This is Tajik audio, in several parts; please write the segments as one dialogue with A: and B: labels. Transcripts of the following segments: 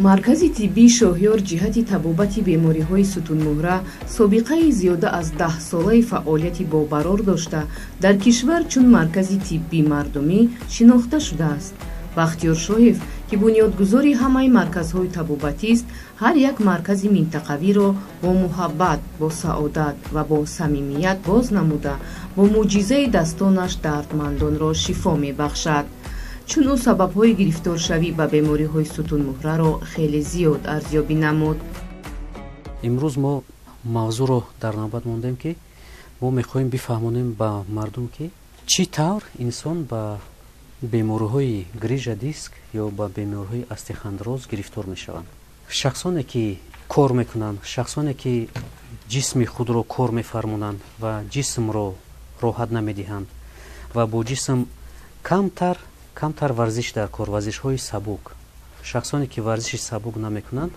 A: Маркази тиббии Шоҳёр ҷиҳати табобати бемориҳои сутунмуҳра собиқаи зиёда аз 10-солаи фаъолияти бобарор дошта, дар кишвар чун маркази тиббии мардумӣ шинохта шудааст. Бахтиёр Шоҳев, ки бунёдгузори ҳамаи марказҳои табобатист, ҳар як маркази минтақавиро бо муҳаббат, бо саодат ва бо самимият боз намуда, бо мӯъҷизаи дастонаш дардмандонро шифо мебахшад. Чун ӯ сабабҳои гирифторшавӣ ба бемориҳои сутунмуҳраро хеле зиёд арзёбӣ намуд.
B: Имрӯз мо мавзӯъро дар навбат мондем, ки мо мехоҳем бифаҳмонем ба мардум, ки чӣ тавр инсон ба бемориҳои грижа диск ё ба бемориҳои остеохондроз гирифтор мешаванд. Шахсоне ки кор мекунанд, шахсоне ки ҷисми худро кор мефармонанд ва ҷисмро роҳат намедиҳанд ва бо ҷисм камтар варзиш дар кор, варзишҳои сабук. Шахсоне ки варзиши сабук намекунанд,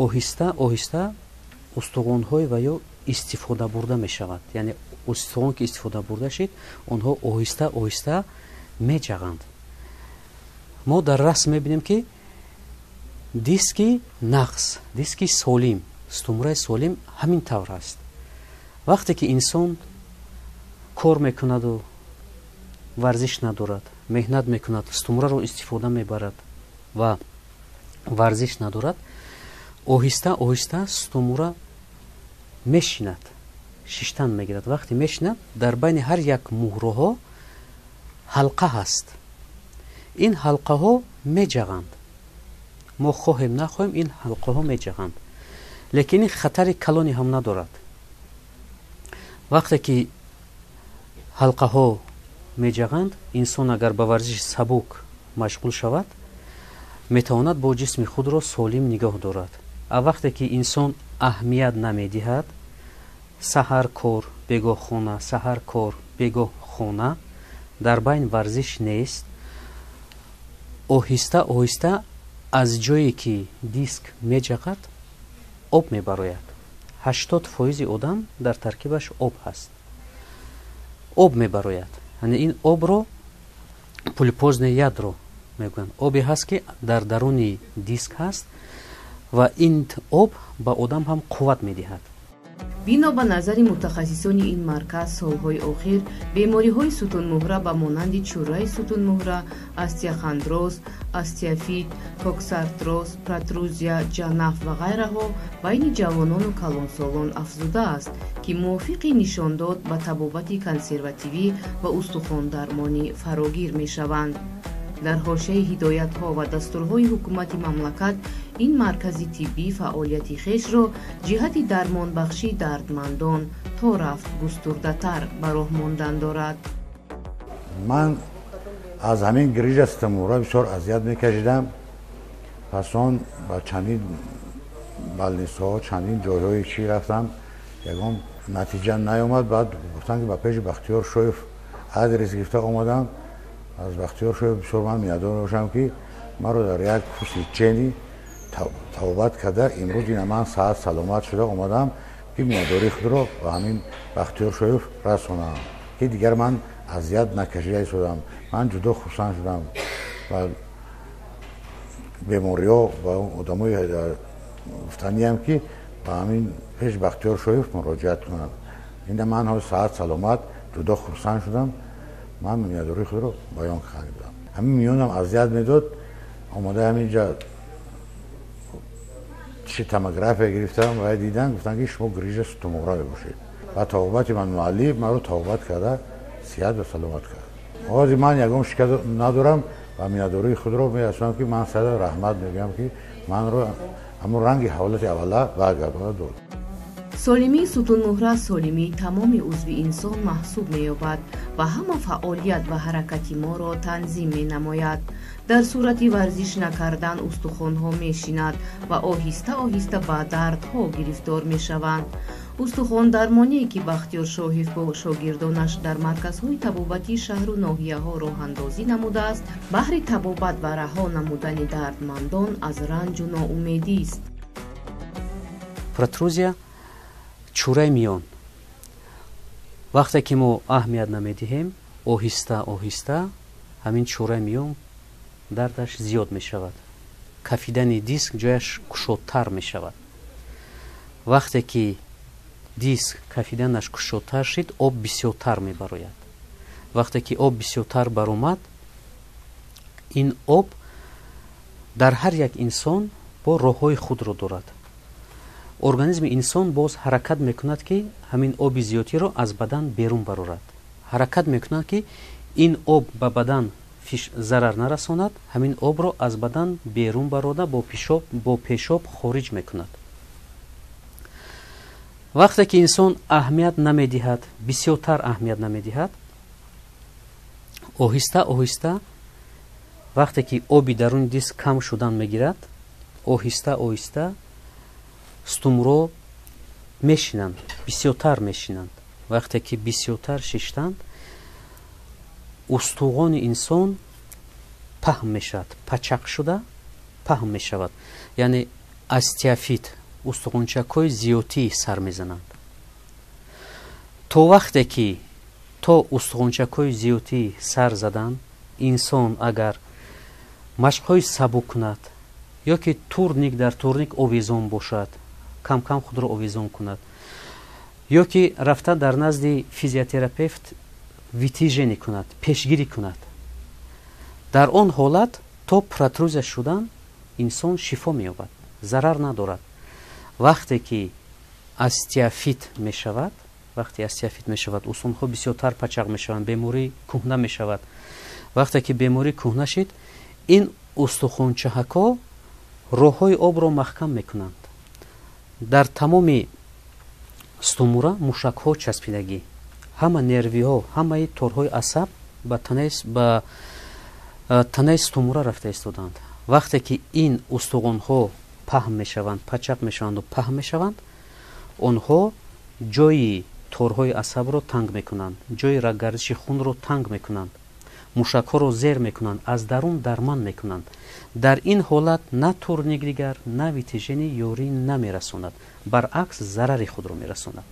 B: оҳиста оҳиста устухонҳои ва ё истифода бурда мешавад. Яъне устухон ки истифода бурда шид, онҳо оҳиста оҳиста меҷағанд. Мо дар расм мебинем, ки диски нақс, диски солим, сутунмуҳраи солим ҳамин тавр аст. Вақте ки инсон кор мекунаду варзиш надорад, меҳнат мекунад, сутунмуҳраро истифода мебарад ва варзиш надорад, оҳиста оҳиста сутунмуҳра мешинад, шиштан мегирад. Вақте мешинад, дар байни ҳар як муҳраҳо ҳалқа ҳаст. Ин ҳалқаҳо меҷағанд. Мо хоҳем нахоҳем, ин ҳалқаҳо меҷағанд, лекин ин хатари калоне ҳам надорад. Вақте ки ҳалқаҳо меҷағанд, инсон агар ба варзиши сабук машғул шавад, метавонад бо ҷисми худро солим нигоҳ дорад. А вақте ки инсон аҳамият намедиҳад, саҳар кор, бегоҳ хона, саҳар кор, бегоҳ хона, дар байн варзиш нест, оҳиста оҳиста аз ҷое ки диск меҷағад, об мебарояд. 80% одам дар таркибаш об ҳаст, об мебарояд. Яъне ин обро пульпозное ядро мегӯянд. Обе ҳаст, ки дар даруни диск ҳаст ва ин об ба одам ҳам қувват медиҳад.
A: Бино ба назари мутахассисони ин марказ, солҳои охир бемориҳои сутунмуҳра ба монанди чӯраи сутунмуҳра, остеохондроз, остеофит, коксартроз, протрузия, ҷанаф ва ғайраҳо байни ҷавонону калонсолон афзудааст, ки мувофиқи нишондод ба табобати консервативӣ ва устухондармонӣ фарогир мешаванд. Дар ҳошияи ҳидоятҳо ва дастурҳои ҳукумати мамлакат, ин маркази тиббӣ фаъолияти хешро ҷиҳати дармонбахшии дардмандон то рафт густурдатар ба роҳ мондан дорад.
C: Ман аз ҳамин грижа сутунмуҳра бисёр азият мекашидам. Пас он ба чандин больницаҳо, чандин ҷойҳои чӣ рафтам, ягон натиҷа наёмад. Баъд гуфтанд, ки ба пеши Бахтиёр Шоев адрес гирифта омадам. Аз Бахтиёр Шоев бисёр ман миннатдор мебошам, ки маро дар як курси чени табобат карда, имрӯз ина ман саҳат саломат шуда омадам, ки миннатдории худро ба ҳамин Бахтиёр Шоев расонам, ки дигар ман азият накашида истодам. Ман ҷудо хурсанд шудам ва бемориҳо ва одамои гуфтаниям, ки ба ҳамин пеш Бахтиёр Шоев муроҷиат кунанд. Ина ман ҳоз саҳат саломат, ҷудо хурсанд шудам. Ман миннатдории худро баён кардам. Ҳамин миёнам азият медод, омода ҳаминҷа чи томография гирифтам ва дидан, гуфтанд, ки шумо грижа сутунмуҳра мебошед. Ва табобати ман муаллиф маро табобат карда, сиҳат ва саломат кард. Ҳозир ман ягон шикоят надорам ва миннатдории худро мерасонам, ки ман сада раҳмат мегӯям, ки манро ҳамон ранги ҳолати аввала баргардонда дод.
A: Солимии сутунмуҳра солимии тамоми узви инсон маҳсуб меёбад ва ҳама фаъолият ва ҳаракати моро танзим менамояд. Дар сурати варзиш накардан устухонҳо мешинад ва оҳиста оҳиста ба дардҳо гирифтор мешаванд. Устухондармоние, ки Бахтиёр Шоҳев бо шогирдонаш дар марказҳои табобатии шаҳру ноҳияҳо роҳандозӣ намудааст, баҳри табобат ва раҳо намудани дардмандон аз ранҷу ноумедист.
B: Протрузия чӯраи миён, вақте ки мо аҳамият намедиҳем, оҳиста оҳиста ҳамин чӯраи миён дардаш зиёд мешавад. Кафидани диск ҷояш кушодтар мешавад. Вақте ки диск кафиданаш кушодтар шид, об бисёртар мебарояд. Вақте ки об бисёртар баромад, ин об дар ҳар як инсон бо роҳҳои худро дорад. Организми инсон боз ҳаракат мекунад, ки ҳамин оби зиёдтиро аз бадан берун барорад. Ҳаракат мекунад, ки ин об ба бадан зарар нарасонад, ҳамин обро аз бадан берун барода бо пешоб хориҷ мекунад. Вақте ки инсон аҳамият намедиҳад, бисёртар аҳамият намедиҳад, оҳиста оҳиста вақте ки оби даруни диск кам шудан мегирад, оҳиста оҳиста стумро мешинанд, бисёртар мешинанд. Вақте ки бисёртар шиштанд, устуғони инсон паҳн мешавад, пачақ шуда паҳн мешавад, яъне остеофит, устухончакҳои зиёдтӣ сар мезананд. То вақте ки то устухончакҳои зиёдтӣ сар заданд, инсон агар машқҳои сабук кунад ё ки турник дар турник овезон бошад, кам-кам худро овезон кунад, ё ки рафта дар назди физиотерапевт вытяжение кунад, пешгирӣ кунад, дар он ҳолат то протрузия шудан инсон шифо меёбад, зарар надорад. Вақте ки остеофит мешавад, вақте остеофит мешавад, устунҳо бисёртар пачақ мешаванд, беморӣ кӯҳна мешавад. Вақте ки беморӣ кӯҳна шид, ин устухончаҳакҳо роҳҳои обро маҳкам мекунанд. Дар тамоми стумура мушакҳо часпидагӣ, ҳама нервиҳо, ҳамаи торҳои асаб ба танаи стумура рафта истоданд. Вақте ки ин устуғонҳо паҳн мешаванд, пачақ мешаванду паҳн мешаванд, онҳо ҷои торҳои асабро танг мекунанд, ҷои раггардиши хунро танг мекунанд, мушакҳоро зер мекунанд, аз дарун дарман мекунанд. Дар ин ҳолат на турник дигар, на вытяжение ёрӣ намерасонад, баръакс зарари худро мерасонад.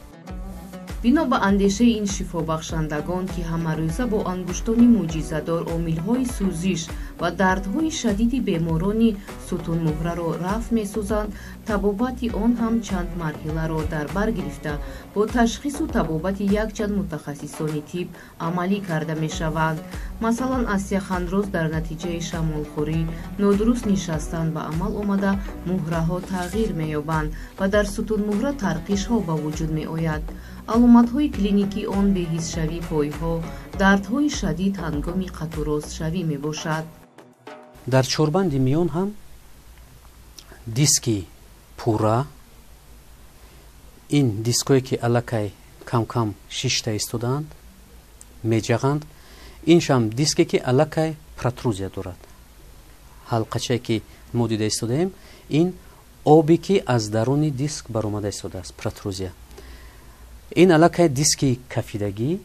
A: Бино ба андешаи ин шифобахшандагон, ки ҳамарӯза бо ангуштони мӯъҷизадор омилҳои сӯзиш ва дардҳои шадиди беморони сутунмуҳраро рафъ месозанд, табобати он ҳам чанд марҳиларо дар бар гирифта бо ташхису табобати якчанд мутахассисони тиб амалӣ карда мешаванд. Масалан, остеохондроз дар натиҷаи шамолхӯрӣ, нодуруст нишастан ба амал омада муҳраҳо тағйир меёбанд ва дар сутунмуҳра тарқишҳо ба вуҷуд меояд. Аломатҳои клиникии он беҳисшавии пойҳо, дардҳои шадид ҳангоми қатуростшавӣ мебошад.
B: Дар чорбанди миён ҳам диски пурра, ин диское ки аллакай кам-кам шишта истодаанд, меҷағанд, иншам диске ки аллакай протрузия дорад. Ҳалқачае ки мо дида истодаем, ин обе ки аз даруни диск баромада истодааст, протрузия. Ин аллакай диски кафидагӣ,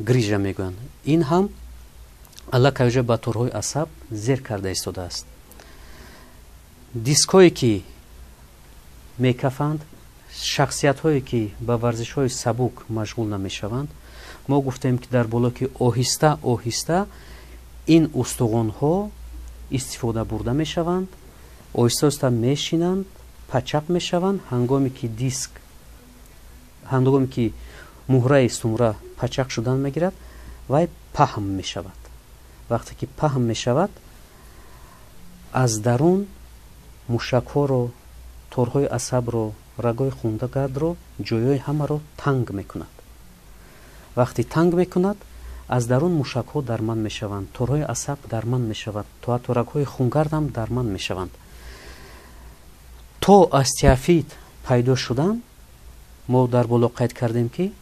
B: грижа мегӯянд. Ин ҳам аллакай уже ба торҳои асаб зер карда истодааст. Дискҳое ки мекафанд, шахсиятҳое ки ба варзишҳои сабук машғул намешаванд, мо гуфтем ки дар боло ки оҳиста оҳиста ин устуғонҳо истифода бурда мешаванд, оҳиста оҳиста мешинанд, пачақ мешаванд. Ҳангоме ки диск, ҳангоме ки муҳраи сумра пачақ шудан мегирад, вай паҳм мешавад. Вақте ки паҳм мешавад, аз дарун мушакҳоро, торҳои асабро, рагҳои хундагардро, ҷойҳои ҳамаро танг мекунад. Вақте танг мекунад, аз дарун мушакҳо дарман мешаванд, торҳои асаб дарман мешавад, то ҳатто рагҳои хунгард ҳам дарман мешаванд. То остеофит пайдо шудан, мо дар боло қайд кардем, ки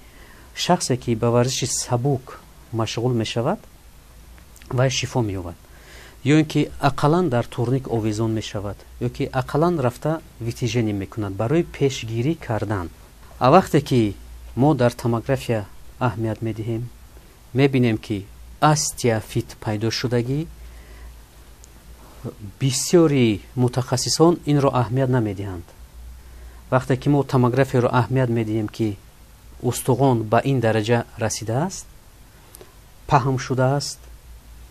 B: шахсе ки ба варзиши сабук машғул мешавад, вай шифо меёбад, ё ин ки ақаллан дар турник овезон мешавад, ё ки ақаллан рафта вытяжение мекунад барои пешгирӣ кардан. А вақте ки мо дар томография аҳамият медиҳем, мебинем, ки остеофит пайдо шудагӣ, бисёри мутахассисон инро аҳамият намедиҳанд. Вақте ки мо томографияро аҳамият медиҳем, ки устуғон ба ин дараҷа расидааст, паҳм шудааст,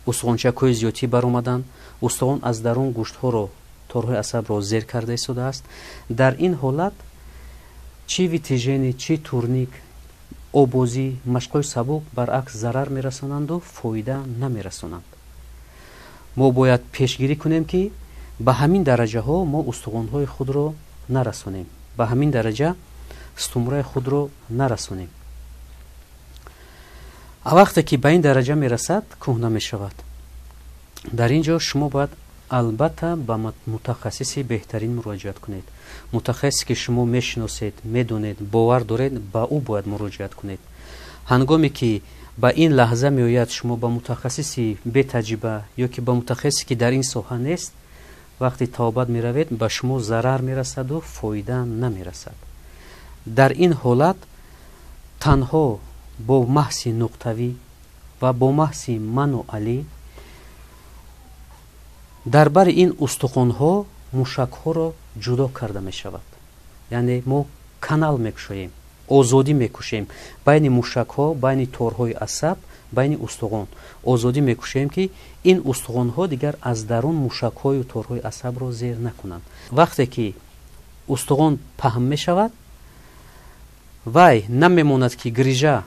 B: устухончакҳои зиёдтӣ баромаданд, устухон аз дарун гӯштҳоро торҳои асабро зер карда истодааст. Дар ин ҳолат чӣ витяжение, чӣ турник, обозӣ, машқҳои сабук баръакс зарар мерасонанду фоида намерасонанд. Мо бояд пешгирӣ кунем, ки ба ҳамин дараҷаҳо мо устухонҳои худро нарасонем, ба ҳамин дараҷа сутунмуҳраи худро нарасонем. Вақте ки ба ин дараҷа мерасад, кӯҳна мешавад. Дар ин ҷо шумо бояд албатта ба мутахассиси беҳтарин муроҷиат кунед. Мутахассисе ки шумо мешиносед, медонед, бовар доред, ба ӯ бояд муроҷиат кунед. Ҳангоме ки ба ин лаҳза меояд, шумо ба мутахассиси бетаҷриба ё ки ба мутахассисе ки дар ин соҳа нест, вақти табобат меравед, ба шумо зарар мерасаду фоида намерасад. Дар ин ҳолат танҳо бо маҳси нуқтавӣ ва бо маҳси мануалӣ дар бари ин устухонҳо мушакҳоро ҷудо карда мешавад. Яъне мо канал мекушоем, озодӣ мекушем байни мушакҳо, байни торҳои асаб, байни устухон озодӣ мекушем, ки ин устухонҳо дигар аз дарун мушакҳою торҳои асабро зер накунанд. Вақте ки устухон паҳн мешавад, вай намемонад, ки грижа,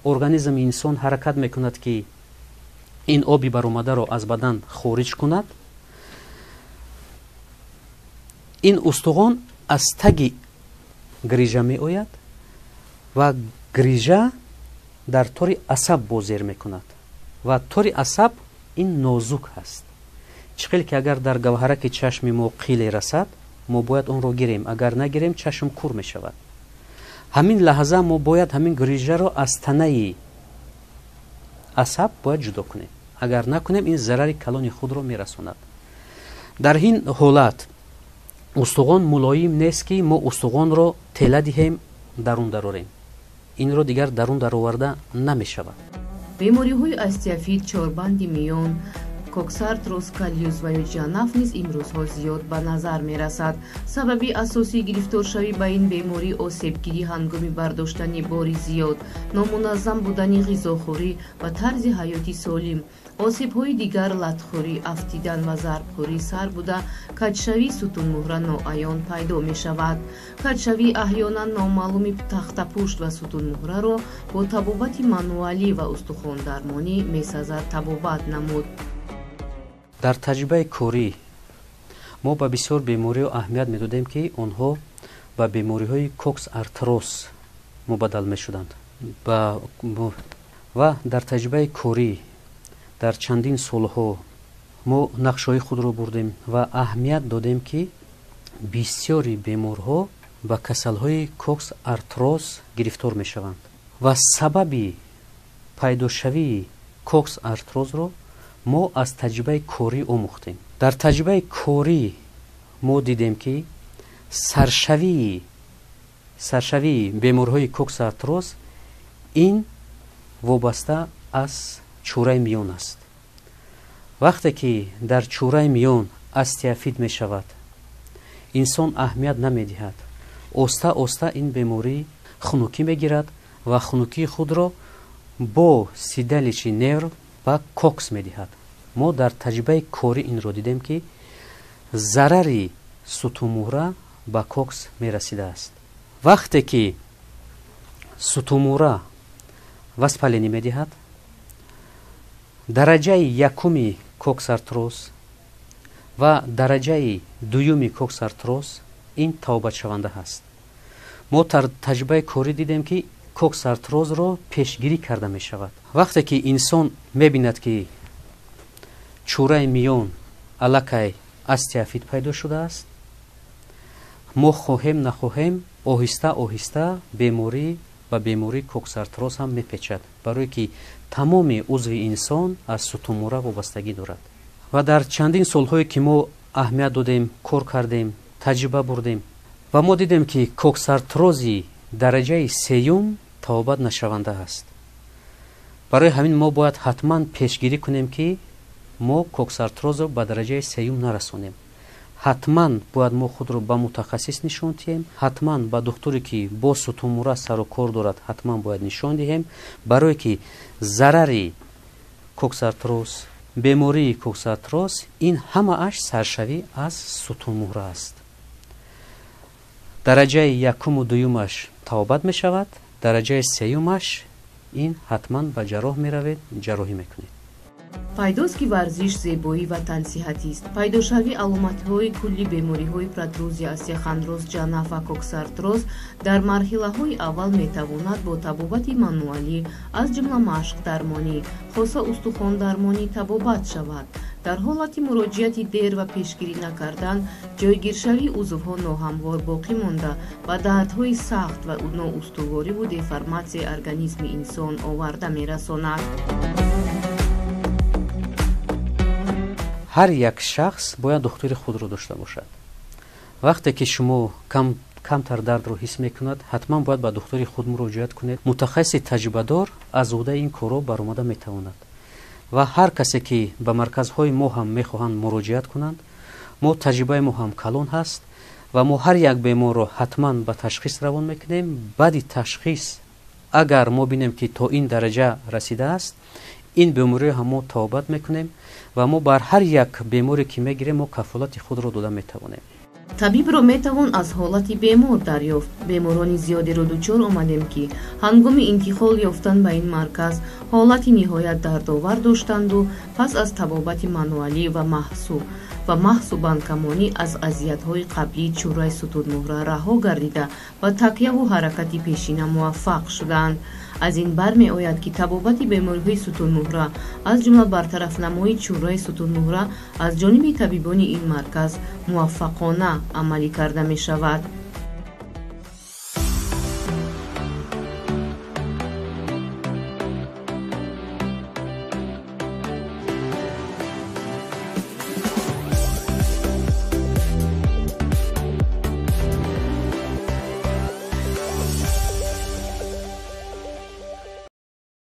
B: организми инсон ҳаракат мекунад, ки ин оби баромадаро аз бадан хориҷ кунад. Ин устухон аз таги грижа меояд ва грижа дар тори асаб бозер мекунад ва тори асаб ин нозук ҳаст. Чӣ хел ки агар дар гавҳараки чашми мо қиле расад, мо бояд онро гирем, агар нагирем, чашм кур мешавад. Ҳамин лаҳза мо бояд ҳамин грижаро аз танаи асаб бояд ҷудо кунем. Агар накунем, ин зарари калони худро мерасонад. Дар ин ҳолат устухон мулоим нест, ки мо устухонро тела диҳем, дарун дарорем. Инро дигар дарун дароварда намешавад.
A: Бемориҳои остеофит, чорбанди миён, коксартроз, сколиоз ва ё ҷанаф низ имрӯзҳо зиёд ба назар мерасад. Сабаби асосии гирифторшавӣ ба ин беморӣ осебгирӣ ҳангоми бардоштани бори зиёд, номуназзам будани ғизохӯрӣ ва тарзи ҳаёти солим, осебҳои дигар латхӯрӣ, афтидан ва зарбхӯрӣ сар буда, каҷшавии сутунмуҳра ноаён пайдо мешавад. Каҷшавии аҳёнан номаълуми тахтапушт ва сутунмуҳраро бо табобати мануалӣ ва устухондармонӣ месазад табобат намуд.
B: Дар таҷрибаи корӣ мо ба бисёр бемориҳо аҳамият медодем, ки онҳо ба бемориҳои коксартроз мубаддал мешуданд. Ва дар таҷрибаи корӣ дар чандин солҳо мо нақшҳои худро бурдем ва аҳамият додем, ки бисёри беморҳо ба касалҳои коксартроз гирифтор мешаванд ва сабаби пайдошавии коксартрозро мо аз таҷрибаи корӣ омӯхтем. Дар таҷрибаи корӣ мо дидем, ки саршавии бемориҳои коксартроз ин вобаста аз чӯраи миён аст. Вақте ки дар чӯраи миён остеофит мешавад, инсон аҳамият намедиҳад. Оста оста ин беморӣ хунукӣ мегирад ва хунукии худро бо седалищный нерв ба кокс медиҳад. Мо дар таҷрибаи корӣ инро дидем, ки зарари сутунмуҳра ба кокс мерасидааст. Вақте ки сутунмуҳра воспаление медиҳад, дараҷаи якуми коксартроз ва дараҷаи дуюми коксартроз ин табобатшаванда ҳаст. Мо дар таҷрибаи корӣ дидем, ки коксартрозро пешгирӣ карда мешавад. Вақте ки инсон мебинад, ки чӯраи миён аллакай остеофит пайдо шудааст, мо хоҳем нахоҳем, оҳиста оҳиста беморӣ ба бемории коксартроз ҳам мепечад, барое ки тамоми узви инсон аз сутунмуҳра вобастагӣ дорад. Ва дар чандин солҳое ки мо аҳамият додем, кор кардем, таҷриба бурдем ва мо дидем, ки коксартрози дараҷаи сеюм табобат нашаванда аст. Барои ҳамин мо бояд ҳатман пешгирӣ кунем, ки мо коксартрозро ба дараҷаи сеюм нарасонем. Ҳатман бояд мо худро ба мутахассис нишон диҳем, ҳатман ба духтуре, ки бо сутунмуҳра сару кор дорад, ҳатман бояд нишон диҳем, барое ки зарари коксартроз, Бемории коксартроз ин ҳамааш саршавӣ аз сутунмуҳра аст. Дараҷаи якуму дуюмаш табобат мешавад, дараҷаи сеюмаш ин ҳатман ба ҷарроҳ меравед, ҷарроҳӣ мекунед.
A: Пайдост, ки варзиш зебоӣ ва тансиҳатист. Пайдошавии аломатҳои кулли бемориҳои протрузия, остеохондроз, ҷанаф ва коксартроз дар марҳилаҳои аввал метавонад бо табобати мануалӣ, аз ҷумла машқдармонӣ, хоса устухондармонӣ табобат шавад. Дар ҳолати муроҷиати дер ва пешгирӣ накардан, ҷойгиршавии узвҳо ноҳамвор боқӣ монда, ба дардҳои сахт ва ноустувориву деформатсияи организми инсон оварда мерасонад.
B: Ҳар як шахс бояд духтури худро дошта бошад. Вақте ки шумо камтар дардро ҳис мекунад, ҳатман бояд ба духтури худ муроҷиат кунед. Мутахассиси таҷрибадор аз уҳдаи ин корро баромада метавонад ва ҳар касе ки ба марказҳои мо ҳам мехоҳанд муроҷиат кунанд, мо таҷрибаи мо ҳам калон ҳаст ва мо ҳар як беморро ҳатман ба ташхис равон мекунем. Баъди ташхис агар мо бинем, ки то ин дараҷа расидааст, ин бемориро ҳам мо табобат мекунем ва мо бар ҳар як беморе ки мегирем, мо кафолати худро дода метавонем.
A: Табибро метавон аз ҳолати бемор дарёфт. Беморони зиёдеро дучор омадем, ки ҳангоми интиқол ёфтан ба ин марказ ҳолати ниҳоят дардовар доштанду пас аз табобати мануалӣ ва маҳсу банкамонӣ аз азиятҳои қаблии чӯраи сутунмуҳра раҳо гардида, ба такяву ҳаракати пешина муваффақ шуданд. Аз ин бармеояд, ки табобати бемориҳои сутунмуҳра, аз ҷумла бартарафнамоии чӯраи сутунмуҳра, аз ҷониби табибони ин марказ муваффақона амалӣ карда мешавад.